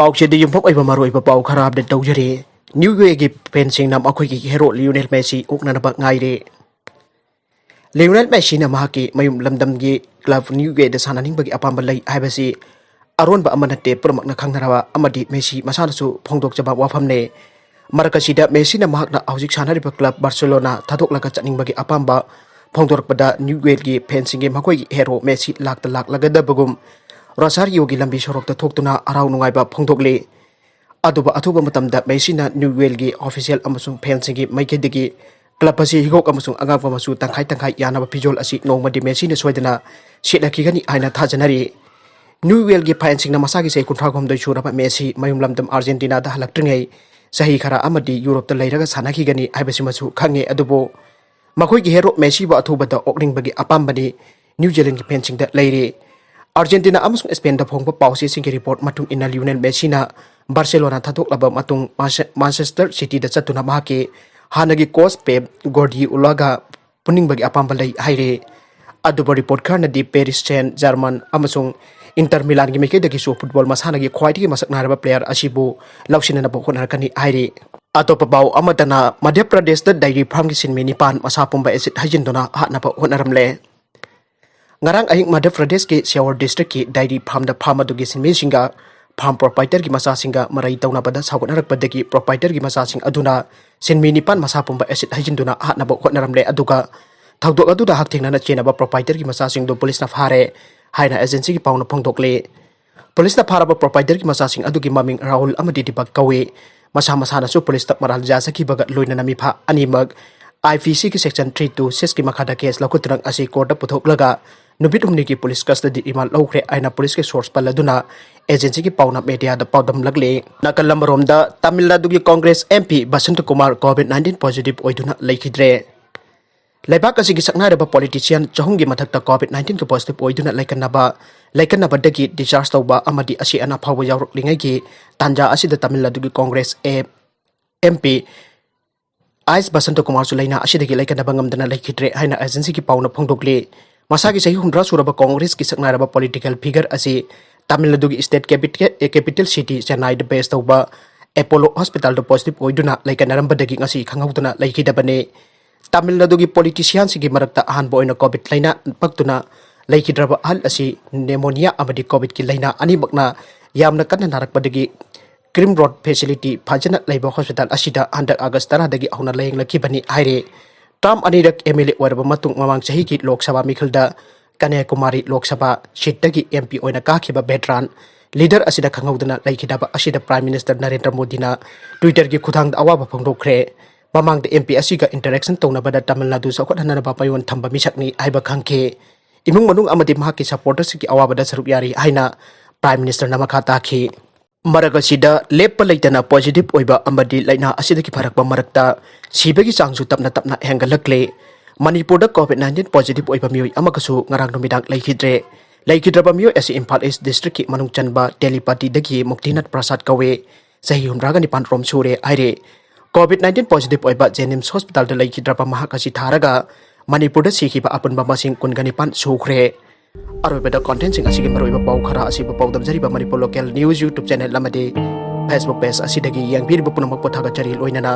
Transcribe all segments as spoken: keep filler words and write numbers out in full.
ꯄꯥꯎꯆꯦꯗ ꯌꯨꯝꯐꯝ ꯑꯣꯏꯕ ꯃꯔꯨꯑꯣꯏꯕ ꯄꯥꯎ ꯈꯔ ꯑꯞꯗꯦꯠ ꯇꯧꯖꯔꯤ꯫ ꯅ꯭ꯌꯨ ꯌꯣꯔꯛꯀꯤ ꯐꯦꯟꯁꯤꯡꯅ ꯃꯈꯣꯏꯒꯤ ꯍꯦꯔꯣ ꯂꯤꯌꯣꯅꯦꯜ ꯃꯦꯁꯤ ꯑꯣꯛꯅꯅꯕ ꯉꯥꯏꯔꯦ꯫ ꯂꯤꯌꯣꯅꯦꯜ ꯃꯦꯁꯤꯅ ꯃꯍꯥꯛꯀꯤ ꯃꯌꯨꯝ ꯂꯝꯗꯝꯒꯤ ꯀ꯭ꯂꯕ ꯅ꯭ꯌꯨ ꯌꯣꯔꯛꯇ ꯁꯥꯟꯅꯅꯤꯡꯕꯒꯤ ꯑꯄꯥꯝꯕ ꯂꯩ ꯍꯥꯏꯕꯁꯤ ꯑꯔꯣꯟꯕ ꯑꯃ ꯅꯠꯇꯦ, ꯄꯨꯝꯅꯃꯛꯅ ꯈꯪꯅꯔꯕ ꯑꯃꯗꯤ ꯃꯦꯁꯤ ꯃꯁꯥꯅꯁꯨ ꯐꯣꯡꯗꯣꯛꯆꯕ ꯋꯥꯐꯝꯅꯦ꯫ ꯃꯔꯛ ꯑꯁꯤꯗ ꯃꯦꯁꯤꯅ ꯃꯍꯥꯛꯅ ꯍꯧꯖꯤꯛ ꯁꯥꯟꯅꯔꯤꯕ ꯀ꯭ꯂꯕ ꯕꯥꯔꯁꯦꯂꯣꯅꯥ ꯊꯥꯗꯣꯛꯂꯒ ꯆꯠꯅꯤꯡꯕꯒꯤ ꯑꯄꯥꯝꯕ ꯐꯣꯡꯗꯣꯔꯛꯄꯗ ꯅ꯭ꯌꯨ ꯌꯣꯔꯛꯀꯤ ꯐꯦꯟꯁꯤꯡꯒꯤ ꯃꯈꯣꯏꯒꯤ ꯍꯦꯔꯣ ꯃꯦꯁꯤ ꯂꯥꯛꯇ ꯂꯥꯛꯂꯒꯗꯕꯒꯨꯝ ꯔꯣꯁꯥꯔꯤꯌꯣꯒꯤ ꯂꯝꯕꯤ ꯁꯣꯔꯣꯛꯇ ꯊꯣꯛꯇꯨꯅ ꯍꯔꯥꯎ ꯅꯨꯡꯉꯥꯏꯕ ꯐꯣꯡꯗꯣꯛꯂꯤ꯫ ꯑꯗꯨꯕꯨ ꯑꯊꯨꯕ ꯃꯇꯝꯗ ꯃꯦꯁꯤꯅ ꯅ꯭ꯌꯨ ꯌꯣꯔꯛꯀꯤ ꯑꯣꯐꯤꯁꯤꯌꯦꯜ ꯑꯃꯁꯨꯡ ꯐꯦꯟꯁꯤꯡꯒꯤ ꯃꯥꯏꯀꯩꯗꯒꯤ ꯀ꯭ꯂꯕ ꯑꯁꯤ ꯍꯤꯒꯣꯛ ꯑꯃꯁꯨꯡ ꯑꯉꯥꯡꯕ ꯃꯆꯨ ꯇꯪꯈꯥꯏ ꯇꯪꯈꯥꯏ ꯌꯥꯅꯕ ꯐꯤꯖꯣꯜ ꯑꯁꯤ ꯅꯣꯡꯃꯗꯤ ꯃꯦꯁꯤꯅ ꯁꯣꯏꯗꯅ ꯁꯦꯠꯂꯛꯈꯤꯒꯅꯤ ꯍꯥꯏꯅ ꯊꯥꯖꯅꯔꯤ꯫ ꯅ꯭ꯌꯨ ꯌꯣꯔꯛꯀꯤ ꯐꯦꯟꯁꯤꯡꯅ ꯃꯁꯥꯒꯤ ꯆꯍꯤ ꯀꯨꯟꯊ꯭ꯔꯥ ꯍꯨꯝꯗꯣꯏ ꯁꯨꯔꯕ ꯃꯦꯁꯤ ꯃꯌꯨꯝ ꯂꯝꯗꯝ ꯑꯥꯔꯖꯦꯟꯇꯤꯅꯥꯗ ꯍꯜꯂꯛꯇ꯭ꯔꯤꯉꯩ ꯆꯍꯤ ꯈꯔ ꯑꯃꯗꯤ ꯌꯨꯔꯣꯞꯇ ꯂꯩꯔꯒ ꯁꯥꯟꯅꯈꯤꯒꯅꯤ ꯍꯥꯏꯕꯁꯤꯃꯁꯨ ꯈꯪꯉꯦ꯫ ꯑꯗꯨꯕꯨ ꯃꯈꯣꯏꯒꯤ ꯍꯦꯔꯣ ꯃꯦꯁꯤꯕꯨ ꯑꯊꯨꯕꯗ ꯑꯣꯛꯅꯤꯡꯕꯒꯤ ꯑꯄꯥꯝꯕꯅꯤ ꯅ꯭ꯌꯨ ꯖꯤꯂꯦꯟꯒꯤ ꯐꯦꯟꯁꯤꯡꯗ ꯂꯩꯔꯤ꯫ ꯑꯥꯔꯖꯦꯟꯇꯤꯅꯥ ꯑꯃꯁꯨꯡ ꯁ꯭ꯄꯦꯟꯗ ꯐꯣꯡꯕ ꯄꯥꯎꯆꯦꯁꯤꯡꯒꯤ ꯔꯤꯄꯣꯔꯠ ꯃꯇꯨꯡ ꯏꯟꯅ ꯂꯤꯌꯣꯅꯦꯜ ꯃꯦꯁꯤꯅ ꯕꯥꯔꯁꯦꯂꯣꯅꯥ ꯊꯥꯗꯣꯛꯂꯕ ꯃꯇꯨꯡ ꯃꯥꯟꯁꯦ-, ꯃꯥꯟꯆꯦꯁꯇꯔ ꯁꯤꯇꯤꯗ ꯆꯠꯇꯨꯅ ꯃꯍꯥꯛꯀꯤ ꯍꯥꯟꯅꯒꯤ ꯀꯣꯆ ꯄꯦꯞ ꯒꯣꯔꯗꯤꯑꯣꯂꯥꯒ ꯄꯨꯅꯤꯡꯕꯒꯤ ꯑꯄꯥꯝꯕ ꯂꯩ ꯍꯥꯏꯔꯤ꯫ ꯑꯗꯨꯕꯨ ꯔꯤꯄꯣꯔꯠ ꯈꯔꯅꯗꯤ ꯄꯦꯔꯤꯁ ꯁꯦꯟ ꯖꯔꯃꯟ ꯑꯃꯁꯨꯡ ꯏꯟꯇꯔ ꯃꯤꯂꯥꯟꯒꯤ ꯃꯥꯏꯀꯩꯗꯒꯤꯁꯨ ꯐꯨꯠꯕꯣꯜ ꯃꯁꯥꯟꯅꯒꯤ ꯈ꯭ꯋꯥꯏꯗꯒꯤ ꯃꯁꯛ ꯅꯥꯏꯔꯕ ꯄ꯭ꯂꯦꯌꯔ ꯑꯁꯤꯕꯨ ꯂꯧꯁꯤꯟꯅꯅꯕ ꯍꯣꯠꯅꯔꯛꯀꯅꯤ ꯍꯥꯏꯔꯤ꯫ ꯑꯇꯣꯞꯄ ꯄꯥꯎ ꯑꯃꯗꯅ ꯃꯙ꯭ꯌ ꯄ꯭ꯔꯗꯦꯁꯇ ꯗꯥꯏꯔꯤ ꯐꯥꯔꯝꯒꯤ ꯁꯤꯟꯃꯤ ꯅꯤꯄꯥꯟ ꯃꯁꯥ ꯄꯨꯝꯕ ꯑꯦꯁꯤꯗ ꯍꯩꯖꯤꯟꯗꯨꯅ ꯍꯥꯠꯅꯕ ꯍꯣꯠꯅꯔꯝꯂꯦ꯫ ꯉꯔꯥꯡ ꯑꯍꯤꯡ ꯃꯙ꯭ꯌ ꯄ꯭ꯔꯗꯦꯁꯀꯤ ꯁꯦꯋꯔ ꯗꯤꯁꯇ꯭ꯔꯤꯛꯀꯤ ꯗꯥꯏꯔꯤ ꯐꯥꯔꯝꯗ ꯐꯥꯔꯝ ꯑꯗꯨꯒꯤ ꯁꯤꯟꯃꯤꯁꯤꯡꯒ ꯐꯥꯔꯝ ꯄ꯭ꯔꯣꯄꯥꯏꯇꯔꯒꯤ ꯃꯆꯥꯁꯤꯡꯒ ꯃꯔꯩ ꯇꯧꯅꯕꯗ ꯁꯥꯎꯒꯠꯅꯔꯛꯄꯗꯒꯤ ꯄ꯭ꯔꯣꯄꯥꯏꯇꯔꯒꯤ ꯃꯆꯥꯁꯤꯡ ꯑꯗꯨꯅ ꯁꯤꯟꯃꯤ ꯅꯤꯄꯥꯟ ꯃꯁꯥ ꯄꯨꯝꯕ ꯑꯦꯁꯤꯗ ꯍꯩꯖꯤꯟꯗꯨꯅ ꯍꯥꯠꯅꯕ ꯍꯣꯠꯅꯔꯝꯂꯦ꯫ ꯑꯗꯨꯒ ꯊꯧꯗꯣꯛ ꯑꯗꯨꯗ ꯍꯛꯊꯦꯡꯅꯅ ꯆꯦꯟꯅꯕ ꯄ꯭ꯔꯣꯄꯥꯏꯇꯔꯒꯤ ꯃꯆꯥꯁꯤꯡꯗꯨ ꯄꯨꯂꯤꯁꯅ ꯐꯥꯔꯦ ꯍꯥꯏꯅ ꯑꯦꯖꯦꯟꯁꯤꯒꯤ ꯄꯥꯎꯅ ꯐꯣꯡꯗꯣꯛꯂꯤ꯫ ꯄꯨꯂꯤꯁꯅ ꯐꯥꯔꯕ ꯄ꯭ꯔꯣꯄꯥꯏꯇꯔꯒꯤ ꯃꯆꯥꯁꯤꯡ ꯑꯗꯨꯒꯤ ꯃꯃꯤꯡ ꯔꯥꯍꯨꯜ ꯑꯃꯗꯤ ꯗꯤꯄꯛ ꯀꯧꯏ꯫ ꯃꯁꯥ ꯃꯁꯥꯅꯁꯨ ꯄꯨꯂꯤꯁꯇ ꯃꯔꯥꯜ ꯌꯥꯖꯈꯤꯕꯒ ꯂꯣꯏꯅꯅ ꯃꯤꯐꯥ ꯑꯅꯤꯃꯛ ꯑꯥꯏ ꯄꯤ ꯁꯤꯒꯤ ꯁꯦꯛꯁꯟ ꯊ꯭ꯔꯤ ꯇꯨ ꯁꯤꯛꯁꯀꯤ ꯃꯈꯥꯗ ꯀꯦꯁ ꯂꯧꯈꯠꯇꯨꯅ ꯉꯁꯤ ꯀꯣꯔꯠꯇ ꯄꯨꯊꯣꯛꯂꯒ ꯅꯨꯃꯤꯠ ꯍꯨꯝꯅꯤꯒꯤ ꯄꯨꯂꯤꯁ ꯀꯁꯇꯗꯤ ꯔꯤꯃꯥꯟ ꯂꯧꯈ꯭ꯔꯦ ꯍꯥꯏꯅ ꯄꯨꯂꯤꯁꯀꯤ ꯁꯣꯔꯁ ꯄꯜꯂꯗꯨꯅ ꯑꯦꯖꯦꯟꯁꯤꯒꯤ ꯄꯥꯎꯅ ꯃꯦꯗꯤꯌꯥꯗ ꯄꯥꯎꯗꯝꯂꯛꯂꯤ꯫ ꯅꯥꯀꯜ ꯑꯃꯔꯣꯝꯗ ꯇꯥꯃꯤꯜ ꯅꯥꯗꯨꯒꯤ Congress M P Basanta Kumar COVID nineteen positive ꯑꯣꯏꯗꯨꯅ ꯂꯩꯈꯤꯗ꯭ꯔꯦ꯫ ꯂꯩꯕꯥꯛ ꯑꯁꯤꯒꯤ ꯁꯛꯅꯥꯏꯔꯕ ꯄꯣꯂꯤꯇꯤꯁꯤꯌꯥꯟ ꯆꯍꯨꯝꯒꯤ ꯃꯊꯛꯇ ꯀꯣꯚꯤꯗ ꯅꯥꯏꯟꯇꯤꯟꯒꯤ ꯄꯣꯖꯤꯇꯤꯚ ꯑꯣꯏꯗꯨꯅ ꯂꯩꯀꯟꯅꯕ, ꯂꯩꯀꯟꯅꯕꯗꯒꯤ ꯗꯤꯁꯆꯥꯔꯖ ꯇꯧꯕ ꯑꯃꯗꯤ ꯑꯁꯤ ꯑꯅꯥ ꯐꯥꯎꯕ ꯌꯥꯎꯔꯛꯂꯤꯉꯩꯒꯤ ꯇꯥꯟꯖꯥ ꯑꯁꯤꯗ ꯇꯥꯃꯤꯜ ꯅꯥꯗꯨꯒꯤ ꯀꯣꯡꯒ꯭ꯔꯦꯁ ꯑꯦ, ꯑꯦꯝ ꯄꯤ ꯑꯥꯏꯁ ꯕꯁꯟꯇ ꯀꯨꯃꯥꯔꯁꯨ ꯂꯥꯏꯅꯥ ꯑꯁꯤꯗꯒꯤ ꯂꯩꯀꯟꯅꯕ ꯉꯝꯗꯅ ꯂꯩꯈꯤꯗ꯭ꯔꯦ ꯍꯥꯏꯅ ꯑꯦꯖꯦꯟꯁꯤꯒꯤ ꯄꯥꯎꯅ ꯐꯣꯡꯗꯣꯛꯂꯤ꯫ ꯃꯁꯥꯒꯤ ꯆꯍꯤ ꯍꯨꯝꯗ꯭ꯔꯥ ꯁꯨꯔꯕ ꯀꯣꯡꯒ꯭ꯔꯦꯁꯀꯤ ꯁꯛꯅꯥꯏꯔꯕ ꯄꯣꯂꯤꯇꯤꯀꯦꯜ ꯐꯤꯒꯔ ꯑꯁꯤ ꯇꯥꯃꯤꯜ ꯅꯥꯗꯨꯒꯤ state capital city ꯆꯦꯟꯅꯥꯏꯗ base ꯇꯧꯕ ꯑꯦꯄꯣꯂꯣ ꯍꯣꯁꯄꯤꯇꯥꯜꯗ positive ꯑꯣꯏꯗꯨꯅ ꯂꯩꯀꯠꯅꯔꯝꯕꯗꯒꯤ ꯉꯁꯤ ꯈꯪꯍꯧꯗꯅ ꯂꯩꯈꯤꯗꯕꯅꯤ꯫ ꯇꯥꯃꯤꯜ ꯅꯥꯗꯨꯒꯤ ꯄꯣꯂꯤꯇꯤꯁꯤꯌꯥꯟꯁꯤꯡꯒꯤ ꯃꯔꯛꯇ ꯑꯍꯥꯟꯕ ꯑꯣꯏꯅ ꯀꯣꯚꯤꯗ ꯂꯥꯏꯅꯥ ꯄꯛꯇꯨꯅ ꯂꯩꯈꯤꯗ꯭ꯔꯕ ꯑꯍꯜ ꯑꯁꯤ ꯅꯦꯃꯣꯅꯤꯌꯥ ꯑꯃꯗꯤ ꯀꯣꯚꯤꯗꯀꯤ ꯂꯥꯏꯅꯥ ꯑꯅꯤꯃꯛꯅ ꯌꯥꯝꯅ ꯀꯟꯅ ꯅꯥꯔꯛꯄꯗꯒꯤ ꯀ꯭ꯔꯤꯝ ꯔꯣꯗ ꯐꯦꯁꯤꯂꯤꯇꯤ ꯐꯖꯅ ꯂꯩꯕ ꯍꯣꯁꯄꯤꯇꯥꯜ ꯑꯁꯤꯗ ꯍꯟꯗꯛ ꯑꯥꯒꯁ ꯇꯔꯥꯗꯒꯤ ꯍꯧꯅ ꯂꯥꯌꯦꯡꯂꯛꯈꯤꯕꯅꯤ ꯍꯥꯏꯔꯦ꯫ ꯇꯥꯔꯝ ꯑꯅꯤꯔꯛ ꯑꯦꯝ ꯑꯦꯜ ꯑꯦ ꯑꯣꯏꯔꯕ ꯃꯇꯨꯡ ꯃꯃꯥꯡ ꯆꯍꯤꯒꯤ ꯂꯣꯛ ꯁꯚꯥ ꯃꯤꯈꯜꯗ ꯀꯟꯌꯥꯀꯨꯃꯥꯔꯤ ꯂꯣꯛ ꯁꯚꯥ ꯁꯤꯠꯇꯒꯤ ꯑꯦꯝ ꯄꯤ ꯑꯣꯏꯅ ꯀꯥꯈꯤꯕ ꯚꯦꯇꯔꯥꯟ ꯂꯤꯗꯔ ꯑꯁꯤꯗ ꯈꯪꯍꯧꯗꯅ ꯂꯩꯈꯤꯗꯕ ꯑꯁꯤꯗ ꯄ꯭ꯔꯥꯏꯝ ꯃꯤꯅꯤꯁꯇꯔ ꯅꯔꯦꯟꯗ꯭ꯔ ꯃꯣꯗꯤꯅ ꯇ꯭ꯋꯤꯇꯔꯒꯤ ꯈꯨꯠꯊꯥꯡꯗ ꯑꯋꯥꯕ ꯐꯣꯡꯗꯣꯛꯈ꯭ꯔꯦ꯫ ꯃꯃꯥꯡꯗ ꯑꯦꯝ ꯄꯤ ꯑꯁꯤꯒ ꯏꯟꯇꯔꯦꯛꯁꯟ ꯇꯧꯅꯕꯗ ꯇꯥꯃꯤꯜ ꯅꯥꯗꯨ ꯆꯥꯎꯈꯠꯍꯟꯅꯅꯕ ꯃꯥꯏꯑꯣꯟ ꯊꯝꯕ ꯃꯤꯁꯛꯅꯤ ꯍꯥꯏꯕ ꯈꯪꯈꯤ꯫ ꯏꯃꯨꯡ ꯃꯅꯨꯡ ꯑꯃꯗꯤ ꯃꯍꯥꯛꯀꯤ ꯁꯄꯣꯔꯇꯔꯁꯤꯡꯒꯤ ꯑꯋꯥꯕꯗ ꯁꯔꯨꯛ ꯌꯥꯔꯤ ꯍꯥꯏꯅ ꯄ꯭ꯔꯥꯏꯝ ꯃꯤꯅꯤꯁꯇꯔꯅ ꯃꯈꯥ ꯇꯥꯈꯤ꯫ ꯃꯔꯛ ꯑꯁꯤꯗ ꯂꯦꯞꯄ ꯂꯩꯇꯅ ꯄꯣꯖꯤꯇꯤꯚ ꯑꯣꯏꯕ ꯑꯃꯗꯤ ꯂꯥꯏꯅꯥ ꯑꯁꯤꯗꯒꯤ ꯐꯔꯛꯄ ꯃꯔꯛꯇ ꯁꯤꯕꯒꯤ ꯆꯥꯡꯁꯨ ꯇꯞꯅ ꯇꯞꯅ ꯍꯦꯟꯒꯠꯂꯛꯂꯦ꯫ ꯃꯅꯤꯄꯨꯔꯗ ꯀꯣꯚꯤꯗ ꯅꯥꯏꯟꯇꯤꯟ ꯄꯣꯖꯤꯇꯤꯚ ꯑꯣꯏꯕ ꯃꯤꯑꯣꯏ ꯑꯃꯒꯁꯨ ꯉꯔꯥꯡ ꯅꯨꯃꯤꯗꯥꯡ ꯂꯩꯈꯤꯗ꯭ꯔꯦ꯫ ꯂꯩꯈꯤꯗ꯭ꯔꯕ ꯃꯤꯑꯣꯏ ꯑꯁꯤ ꯏꯝꯐꯥꯜ ꯏꯁ ꯗꯤꯁꯇ꯭ꯔꯤꯛꯀꯤ ꯃꯅꯨꯡ ꯆꯟꯕ ꯇꯦꯂꯤꯄꯥꯇꯤꯗꯒꯤ ꯃꯨꯛꯇꯤꯅꯥꯊ ꯄ꯭ꯔꯁꯥꯗ ꯀꯧꯏ꯫ ꯆꯍꯤ ꯍꯨꯝꯗ꯭ꯔꯥꯒ ꯅꯤꯄꯥꯟ ꯔꯣꯝ ꯁꯨꯔꯦ ꯍꯥꯏꯔꯦ꯫ ꯀꯣꯚꯤꯗ ꯅꯥꯏꯟꯇꯤꯟ ꯄꯣꯖꯤꯇꯤꯚ ꯑꯣꯏꯕ ꯖꯦꯅꯤꯝꯁ ꯍꯣꯁꯄꯤꯇꯥꯜꯗ ꯂꯩꯈꯤꯗ꯭ꯔꯕ ꯃꯍꯥꯛ ꯑꯁꯤ ꯊꯥꯔꯒ ꯃꯅꯤꯄꯨꯔꯗ ꯁꯤꯈꯤꯕ ꯑꯄꯨꯟꯕ ꯃꯁꯤꯡ ꯀꯨꯟꯒ ꯅꯤꯄꯥꯟ ꯁꯨꯈ꯭ꯔꯦ꯫ ꯑꯔꯣꯏꯕꯗ ꯀꯣꯟꯇꯦꯟꯁꯤꯡ ꯑꯁꯤꯒꯤ ꯃꯔꯨꯑꯣꯏꯕ ꯄꯥꯎ ꯈꯔ ꯑꯁꯤꯕꯨ ꯄꯥꯎꯗꯝꯖꯔꯤꯕ Manipur local news YouTube channel ꯑꯃꯗꯤ ꯐꯦꯁꯕꯨꯛ ꯄꯦꯖ ꯑꯁꯤꯗꯒꯤ ꯌꯦꯡꯕꯤꯔꯤꯕ ꯄꯨꯝꯅꯃꯛꯄꯨ ꯊꯥꯒꯠꯆꯔꯤ꯫ ꯂꯣꯏꯅꯅ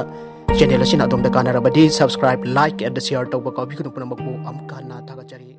ꯆꯦꯅꯦꯜ ꯑꯁꯤꯅ ꯑꯗꯣꯝꯗ ꯀꯥꯟꯅꯔꯕꯗꯤ subscribe, like and share ꯇꯧꯕ ꯀꯥꯎꯕꯤꯒꯅꯨ꯫ ꯄꯨꯝꯅꯃꯛꯄꯨ ꯑꯃꯨꯛꯀ ꯍꯟꯅ ꯊꯥꯒꯠꯆꯔꯤ꯫